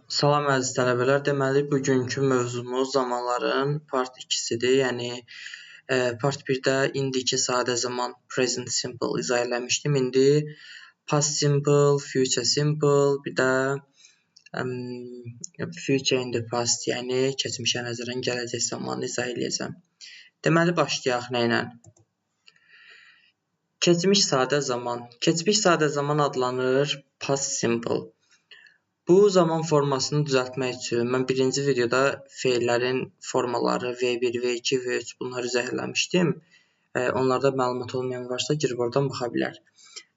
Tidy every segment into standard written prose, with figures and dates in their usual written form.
Salam əziz tələbələr. Deməli, bugünkü mövzumuz zamanların part 2-sidir. Yəni part 1-də indiki sadə zaman present simple izah eləmişdim. İndi past simple, future simple, bir də future in the past, yəni keçmişə nəzərən gələcək zamanı izah eləyəcəm. Deməli, başlayaq nə ilə? Keçmiş sadə zaman. Keçmiş sadə zaman adlanır past simple. Bu zaman formasını düzəltmək üçün mən birinci videoda feillərin formaları V1, V2, V3 bunları izah eləmişdim. Onlarda məlumat olmayan varsa girib oradan baxa bilər.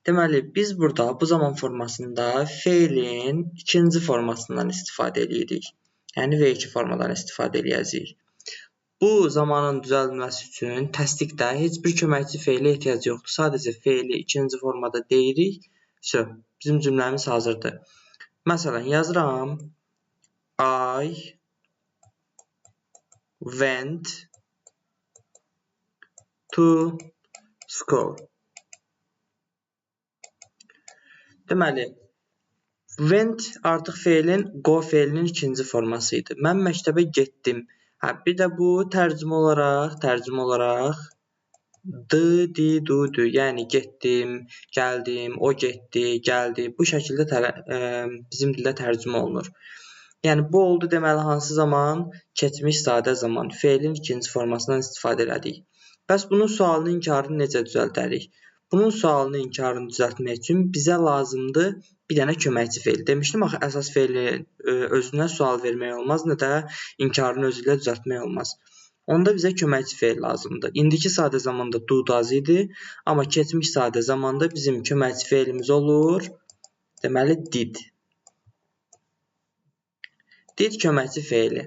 Deməli, biz burada bu zaman formasında feilin ikinci formasından istifadə eləyirik. Yəni V2 formadan istifadə eləyəcəyik. Bu zamanın düzəldilməsi üçün təsdiqdə heç bir köməkçi feilə ehtiyac yoxdur. Sadəcə feili ikinci formada deyirik. Vso, bizim cümləmiz hazırdır. Məsələn, yazıram I went to school. Deməli, went artıq feilin go feilinin ikinci forması idi. Mən məktəbə getdim. Hə, bir də bu tərcümə olaraq d, di, du, dü. Yəni getdim, gəldim, o getdi, gəldi. Bu şəkildə bizim dildə tərcümə olunur. Yəni bu oldu deməli hansı zaman? Keçmiş sadə zaman. Feilin ikinci formasından istifadə elədik. Bəs bunun sualının inkarını necə düzəldərik? Bunun sualının inkarını düzəltmək üçün bizə lazımdır bir dənə köməkçi feil. Demişdim axı əsas feili özünə sual vermək olmaz, nə də inkarını özü ilə düzəltmək olmaz. Onda bizə köməkçi feil lazımdır. İndiki sadə zamanda do, does idi, amma keçmiş sadə zamanda bizim köməkçi feilimiz olur, deməli did. Did köməkçi feili.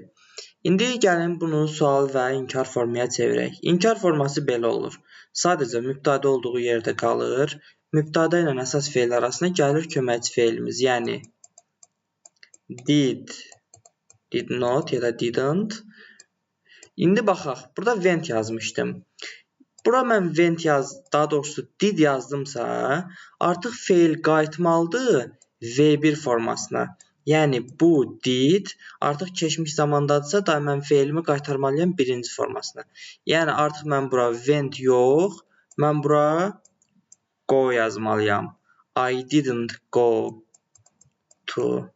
İndi gəlin bunu sual və inkar formaya çevirək. İnkar forması belə olur. Sadəcə mübtəda olduğu yerdə qalır. Mübtəda ilə əsas feil arasına gəlir köməkçi feilimiz. Yəni did, did not ya da didn't. İndi baxaq, burada went yazmışdım. Bura mən went yaz, daha doğrusu did yazdımsa, artıq feil qayıtmalıdır V1 formasına. Yəni bu did artıq keçmiş zamandadırsa, da mən feilimi qaytarmalıyam birinci formasına. Yəni artıq mən bura went yox, mən bura go yazmalıyam. I didn't go to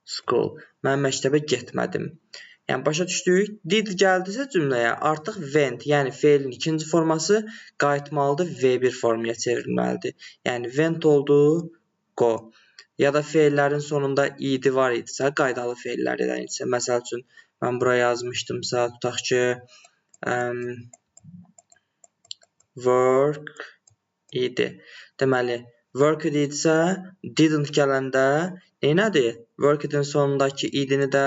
school. Mən məktəbə getmədim. Yəni başa düşdük. Did gəldisə cümləyə artıq went, yəni feilin ikinci forması qayıtmalıdır, V1 formaya çevrilməlidir. Yəni went oldu go. Ya da feillərin sonunda idi var idisə, qaydalı feillərdən idisə. Məsəl üçün mən bura yazmışdımsa, tutaq ki, work idi. Deməli, worked idisə, didn't gələndə neynədir? Worked'in sonundakı idini də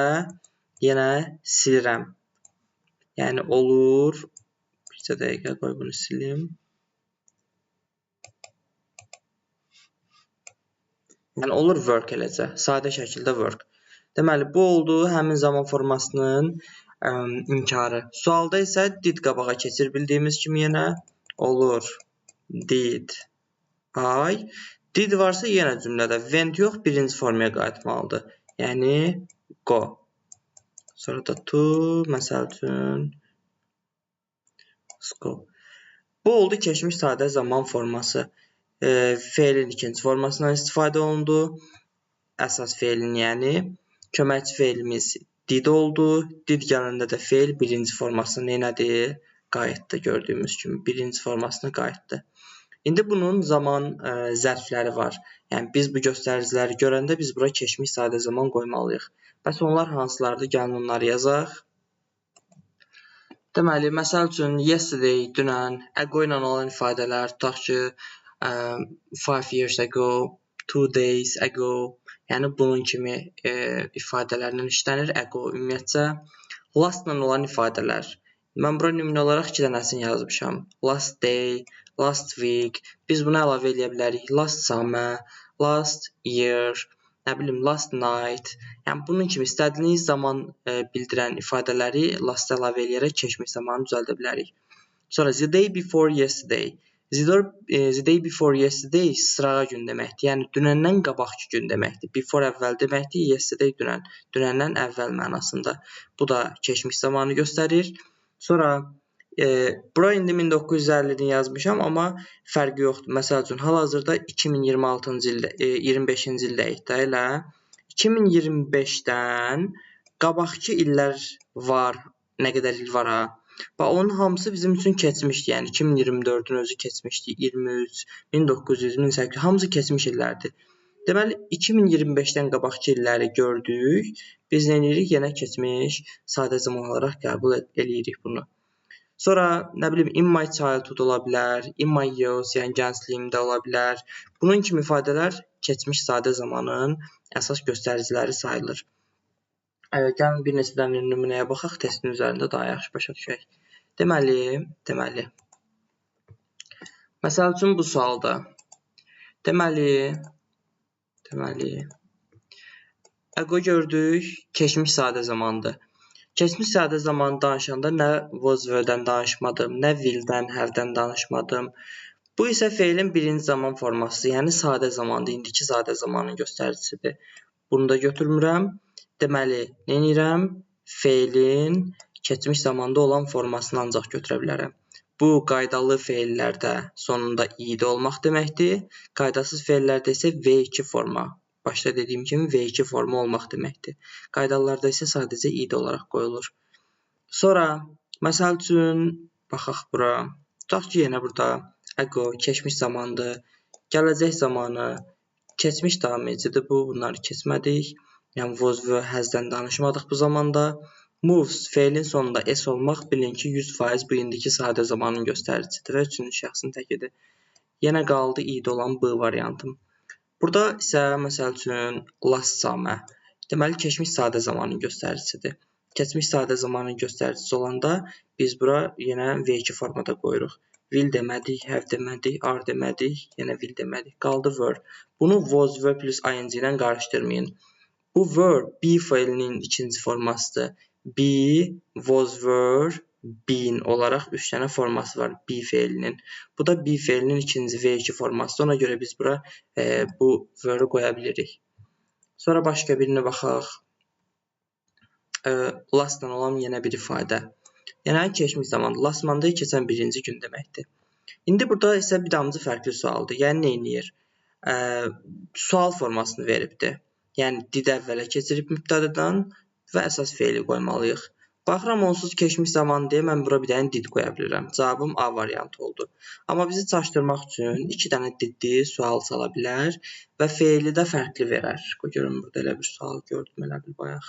yenə silirəm. Yəni olur. Bir dəqiqə qoy bunu silim. Yəni olur work eləcə. Sadə şəkildə work. Deməli, bu oldu həmin zaman formasının inkarı. Sualda isə did qabağa keçir. Bildiyimiz kimi yenə olur. Did I. Did varsa yenə cümlədə went yox, birinci formaya qayıtmalıdır. Yəni go. Sonra da to, məsəl üçün school. Bu oldu keçmiş sadə zaman forması. Feilin ikinci formasından istifadə olundu. Əsas feilin, yəni köməkçi feilimiz did oldu. Did gələndə də feil birinci formasına neynədi? Qayıtdı, gördüyümüz kimi birinci formasına qayıtdı. İndi bunun zaman zərfləri var. Yəni biz bu göstəriciləri görəndə biz bura keçmiş sadə zaman qoymalıyıq. Bəs onlar hansılardır? Gəlin onları yazaq. Deməli, məsəl üçün yesterday, dünən, ago ilə olan ifadələr, tutaq ki, 5 years ago, 2 days ago, yəni bunun kimi ifadələrlə işlənir ago ümumiyyətcə. Last ilə olan ifadələr. Mən bura nümunə olaraq 2 dənəsini yazmışam. Last day, last week. Biz bunu əlavə eləyə bilərik. Last summer, last year, nə bilim, last night. Yəni bunun kimi istədiyiniz zaman bildirən ifadələri last əlavə eləyərək keçmiş zamanı düzəldə bilərik. Sonra the day before yesterday. The day before yesterday sırağa gün deməkdir. Yəni dünəndən qabaqki gün deməkdir. Before əvvəl deməkdir, yesterday dünən. Dünəndən əvvəl mənasında. Bu da keçmiş zamanı göstərir. Sonra bura indi 1950-ni yazmışam, amma fərqi yoxdur. Məsəl üçün, hal-hazırda 2026-cı ildə, 25-ci ildəyik də elə. 2025-dən qabaqki illər var, nə qədər il var ha. Bax, onun hamısı bizim üçün keçmişdi. Yəni 2024-ün özü keçmişdi, 23, 1900, 1800, hamısı keçmiş illərdir. Deməli, 2025-dən qabaqki illəri gördük. Biz nə edirik? Yenə keçmiş sadə zaman olaraq qəbul eləyirik bunu. Sonra, nə bilim, in my childhood ola bilər, in my youth, yəni gəncliyimdə ola bilər. Bunun kimi ifadələr keçmiş sadə zamanın əsas göstəriciləri sayılır. Gəlin bir neçə dənə nümunəyə baxaq, testin üzərində daha yaxşı başa düşək. Deməli, məsəl üçün bu sualda. Deməli, ago gördük, keçmiş sadə zamandır. Keçmiş sadə zamanı danışanda nə was were-dən danışmadım, nə will-dən, have-dən danışmadım. Bu isə feilin birinci zaman formasıdır, yəni sadə zamandır, indiki sadə zamanın göstəricisidir. Bunu da götürmürəm. Deməli, nə edirəm? Feilin keçmiş zamanda olan formasını ancaq götürə bilərəm. Bu, qaydalı feillərdə sonunda id olmaq deməkdir. Qaydasız feillərdə isə V2 forma. Başda dediyim kimi V2 forma olmaq deməkdir. Qaydalılarda isə sadəcə id olaraq qoyulur. Sonra, məsəl üçün, baxaq bura. Tutaq ki, yenə burada ago keçmiş zamandır, gələcək zamanı, keçmiş davam edicidir bu, bunları keçmədik. Yəni, was və has-dən danışmadıq bu zamanda. Moves feilin sonunda s olmaq, bilin ki, 100% bu indiki sadə zamanın göstəricisidir və üçüncü şəxsin təkidir. Yenə qaldı id olan B variantım. Burada isə, məsəl üçün, last summer, deməli, keçmiş sadə zamanın göstəricisidir. Keçmiş sadə zamanın göstəricisi olanda biz bura yenə V2 formada qoyuruq. Will demədik, have demədik, are demədik, yenə will demədik. Qaldı were. Bunu was, were plus ing ilə qarışdırmayın. Bu were be feilinin ikinci formasıdır. Be, was, were, been olaraq 3 dənə forması var be feilinin. Bu da be feilinin ikinci V2 formasıdır. Ona görə biz bura bu were-ü qoya bilirik. Sonra başqa birinə baxaq. Last-dan olan yenə bir ifadə. Yəni, keçmiş zaman. Last Monday keçən birinci gün deməkdir. İndi burada isə bir damcı fərqli sualdır. Yəni, nə eləyir? Sual formasını veribdir. Yəni, did əvvələ keçirib mübtədadan və əsas feili qoymalıyıq. Baxıram, onsuz keçmiş zaman deyə mən bura bir dənə did qoya bilirəm. Cavabım A variantı oldu. Amma bizi çaşdırmaq üçün iki dənə diddi sual sala bilər və feili də fərqli verər. Qoy görüm, burada elə bir sual gördüm, elə bir bayaq.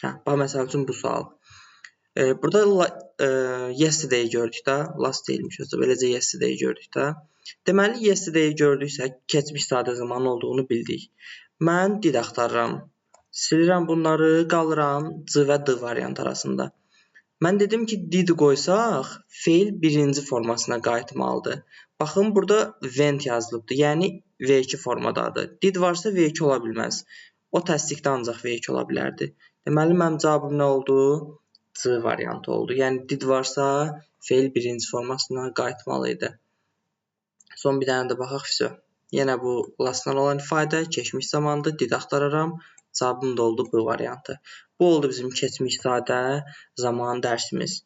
Hə, bax, məsəl üçün bu sual. Burada yesterday gördük də, last deyilmiş özü, beləcə yesterday gördük də. Deməli, yesterday gördüksə, keçmiş sadə zaman olduğunu bildik. Mən did axtarıram. Silirəm bunları, qalıram C və D variantı arasında. Mən dedim ki, did qoysaq, feil birinci formasına qayıtmalıdır. Baxın, burada went yazılıbdır, yəni V2 formadadır. Did varsa V2 ola bilməz. O təsdiqdə ancaq V2 ola bilərdi. Deməli, mənim cavabım nə oldu? C variantı oldu. Yəni, did varsa, feil birinci formasına qayıtmalı idi. Son bir dənə də baxaq, vəsə. Yenə bu last-dan olan ifadə keçmiş zamandır. Did axtararam. Cavabım da oldu B variantı. Bu oldu bizim keçmiş sadə zaman dərsimiz.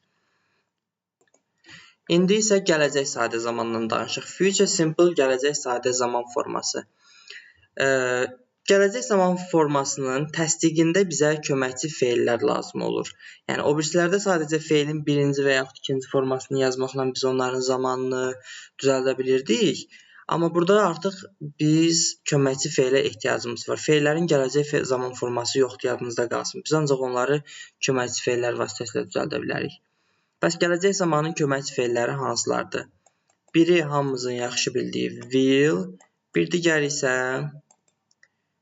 İndi isə gələcək sadə zamandan danışıq. Future simple gələcək sadə zaman forması. Gələcək zaman formasının təsdiqində bizə köməkçi feillər lazım olur. Yəni, o birisilərdə sadəcə feilin birinci və yaxud ikinci formasını yazmaqla biz onların zamanını düzəldə bilirdik. Amma burada artıq biz köməkçi feilə ehtiyacımız var. Feillərin gələcək zaman forması yoxdur, yadınızda qalsın. Biz ancaq onları köməkçi feillər vasitəsilə düzəldə bilərik. Bəs gələcək zamanın köməkçi feilləri hansılardır? Biri hamımızın yaxşı bildiyi will, bir digəri isə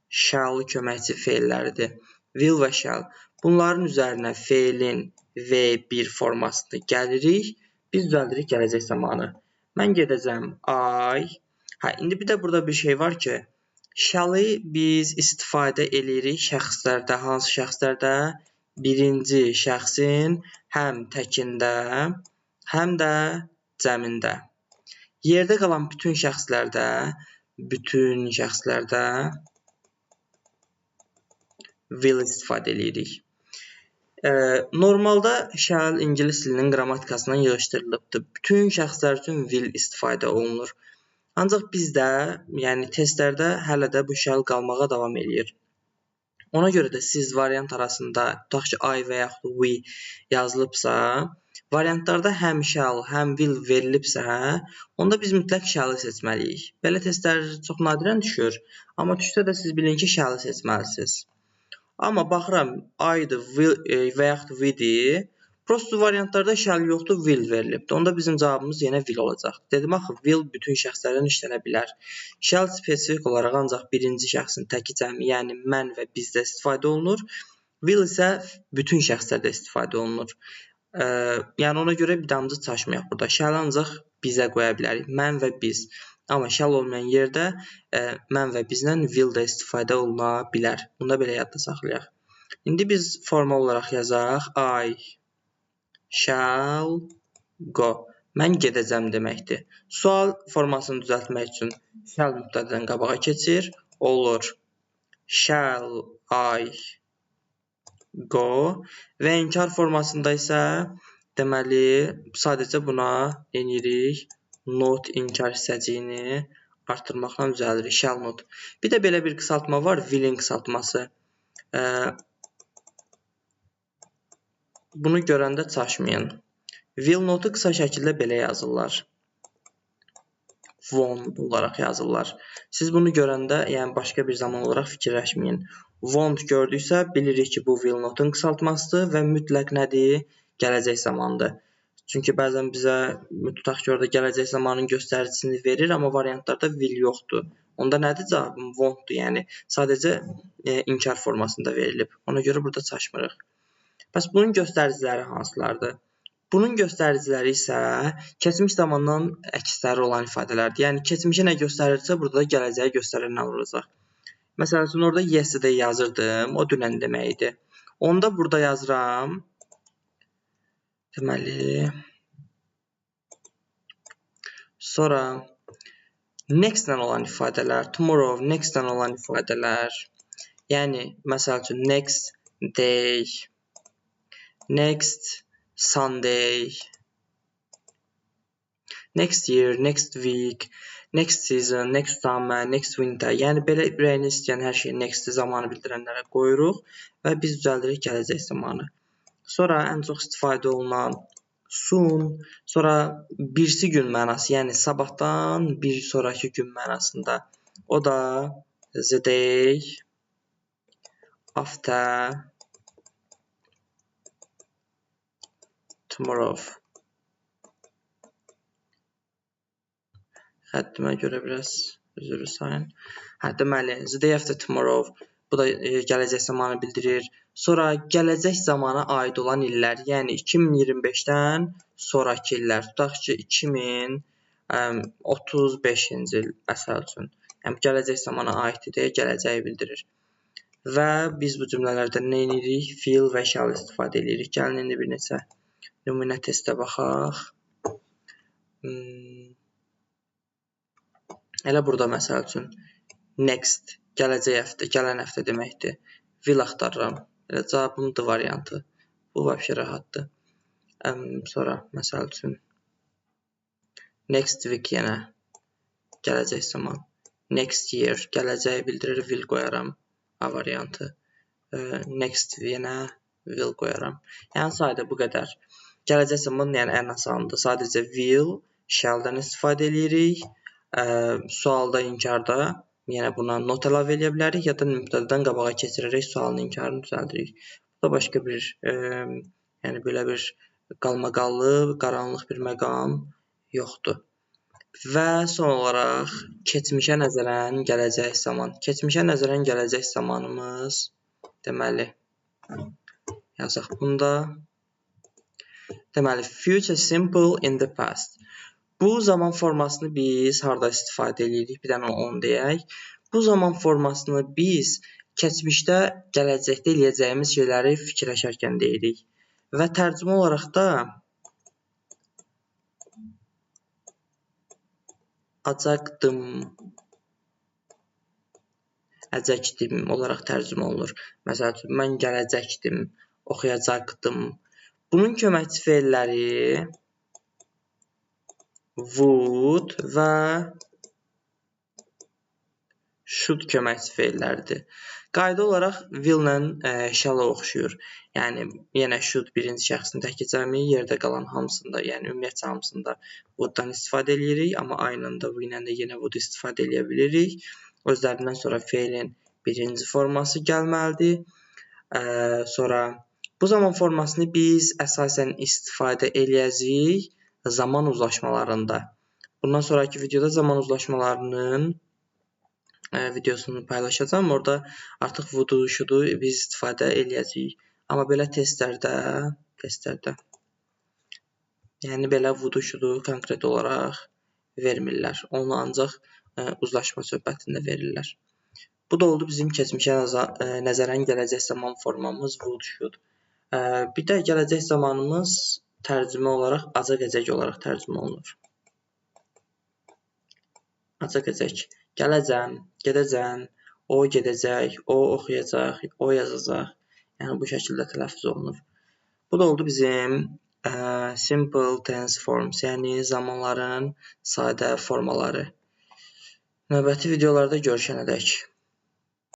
shall köməkçi feilləridir. Will və shall. Bunların üzərinə feilin V1 formasını gəlirik. Biz düzəldirik gələcək zamanı. Mən gedəcəm I. Hə, indi bir də burada bir şey var ki, shall-i biz istifadə eləyirik şəxslərdə, hansı şəxslərdə? Birinci şəxsin həm təkində, həm də cəmində. Yerdə qalan bütün şəxslərdə will istifadə edirik. Normalda shall ingilis dilinin qrammatikasından yığışdırılıbdır. Bütün şəxslər üçün will istifadə olunur. Ancaq bizdə, yəni testlərdə hələ də bu shall qalmağa davam eləyir. Ona görə də siz variant arasında tutaq ki, I və yaxud we yazılıbsa, variantlarda həm shall, həm will verilibsə, onda biz mütləq shall-ı seçməliyik. Belə testlər çox nadirən düşür, amma düşsə də siz bilin ki, shall-ı seçməlisiniz. Amma baxıram, I-dır, will və yaxud we-dir. Prosto variantlarda shall yoxdur, will verilibdir. Onda bizim cavabımız yenə will olacaq. Dedim axı, will bütün şəxslərdən işlənə bilər. Shall spesifik olaraq ancaq birinci şəxsin təki cəmi, yəni mən və bizdə istifadə olunur. Will isə bütün şəxslərdə istifadə olunur. Yəni ona görə bir damcı çaşmayaq burada. Shall ancaq bizə qoya bilərik, mən və biz. Amma shall olmayan yerdə mən və bizlə will də istifadə oluna bilər. Bunu da belə yadda saxlayaq. İndi biz formal olaraq yazaq. I shall go. Mən gedəcəm deməkdir. Sual formasını düzəltmək üçün shall mübtədadan qabağa keçir. Olur. Shall I go? Və inkar formasında isə deməli sadəcə buna eləyirik. Not inkar hissəciyini artırmaqla düzəldirik. Shall not. Bir də belə bir qısaltma var. Will-in qısaltması. Bunu görəndə çaşmayın. Will notu qısa şəkildə belə yazırlar. Won't olaraq yazırlar. Siz bunu görəndə, yəni başqa bir zaman olaraq fikirləşməyin. Won't gördüksə bilirik ki, bu will notun qısaltmasıdır və mütləq nədir? Gələcək zamandır. Çünki bəzən bizə tutaq ki, orada gələcək zamanın göstəricisini verir, amma variantlarda will yoxdur. Onda nədir cavabım? Won't-dur. Yəni sadəcə inkar formasında verilib. Ona görə burada çaşmırıq. Bəs bunun göstəriciləri hansılardır? Bunun göstəriciləri isə keçmiş zamandan əksləri olan ifadələrdir. Yəni keçmişə nə göstərirsə, burada da gələcəyi göstərən nə olacaq? Məsəl üçün, orada yesterday yazırdım. O dünən demək idi. Onda burada yazıram. Deməli, sonra next-lə olan ifadələr, tomorrow, next-lə olan ifadələr. Yəni, məsəl üçün, next day, next Sunday, next year, next week, next season, next summer, next winter. Yəni, belə ürəyini istəyən hər şeyi next zamanı bildirənlərə qoyuruq və biz düzəldirik gələcək zamanı. Sonra ən çox istifadə olunan soon, sonra birisi gün mənası, yəni sabahdan bir sonrakı gün mənasında. O da the day after tomorrow. Xəttimə görə biraz üzr sayın. Hə, deməli, the day after tomorrow. Bu da gələcək zamanı bildirir. Sonra gələcək zamana aid olan illər, yəni 2025-dən sonrakı illər. Tutaq ki, 2035-ci il, məsəl üçün. Yəni, gələcək zamana aiddir deyə gələcəyi bildirir. Və biz bu cümlələrdə nə edirik? Fiil və shall istifadə edirik. Gəlin indi bir neçə nümunə testə baxaq. Elə burada məsəl üçün next, gələcək həftə, gələn həftə deməkdir. Will axtarıram. Elə cavabım D variantı. Bu vəbşə rahatdır. Sonra məsəl üçün next week yenə gələcək zaman. Next year gələcəyi bildirir, will qoyaram. A variantı. Next yenə will qoyaram. Yəni sayda bu qədər. Gələcək zaman yəni ən asanıdır. Sadəcə will, shall-dan istifadə eləyirik. Sualda, inkarda yenə buna not əlavə eləyə bilərik ya da mübtədadan qabağa keçirərək sualın inkarını düzəldirik. Bu da başqa bir, yəni belə bir qalmaqallı, qaranlıq bir məqam yoxdur. Və son olaraq keçmişə nəzərən gələcək zaman. Keçmişə nəzərən gələcək zamanımız, deməli, yazaq bunda. Deməli, future simple in the past. Bu zaman formasını biz harda istifadə edirik? Bir dənə onu deyək. Bu zaman formasını biz keçmişdə, gələcəkdə eləyəcəyimiz şeyləri fikirləşərkən deyirik. Və tərcümə olaraq da Acaqdım, əcəkdim olaraq tərcümə olunur. Məsəl üçün, mən gələcəkdim, oxuyacaqdım. Bunun köməkçi feilləri would və should köməkçi feilləridir. Qayda olaraq will-lə shall-a oxşuyur. Yəni, yenə should birinci şəxsin təki cəmi, yerdə qalan hamısında, yəni ümumiyyətcə hamısında would-dan istifadə eləyirik, amma aynında we ilə də yenə would istifadə eləyə bilirik. Özlərindən sonra feilin birinci forması gəlməlidir. Sonra bu zaman formasını biz əsasən istifadə eləyəcəyik zaman uzlaşmalarında. Bundan sonraki videoda zaman uzlaşmalarının videosunu paylaşacağam. Orada artıq would-u, should-u biz istifadə eləyəcəyik. Amma belə testlərdə, yəni belə would-u, should-u konkret olaraq vermirlər. Onu ancaq uzlaşma söhbətində verirlər. Bu da oldu bizim keçmişə nəzərən gələcək zaman formamız would, should. Bir də gələcək zamanımız tərcümə olaraq acaq-ecək olaraq tərcümə olunur. Acaq-ecək. Gələcəm, gedəcəm, o gedəcək, o oxuyacaq, o yazacaq. Yəni bu şəkildə tələffüz olunur. Bu da oldu bizim simple tense forms, yəni zamanların sadə formaları. Növbəti videolarda görüşənədək.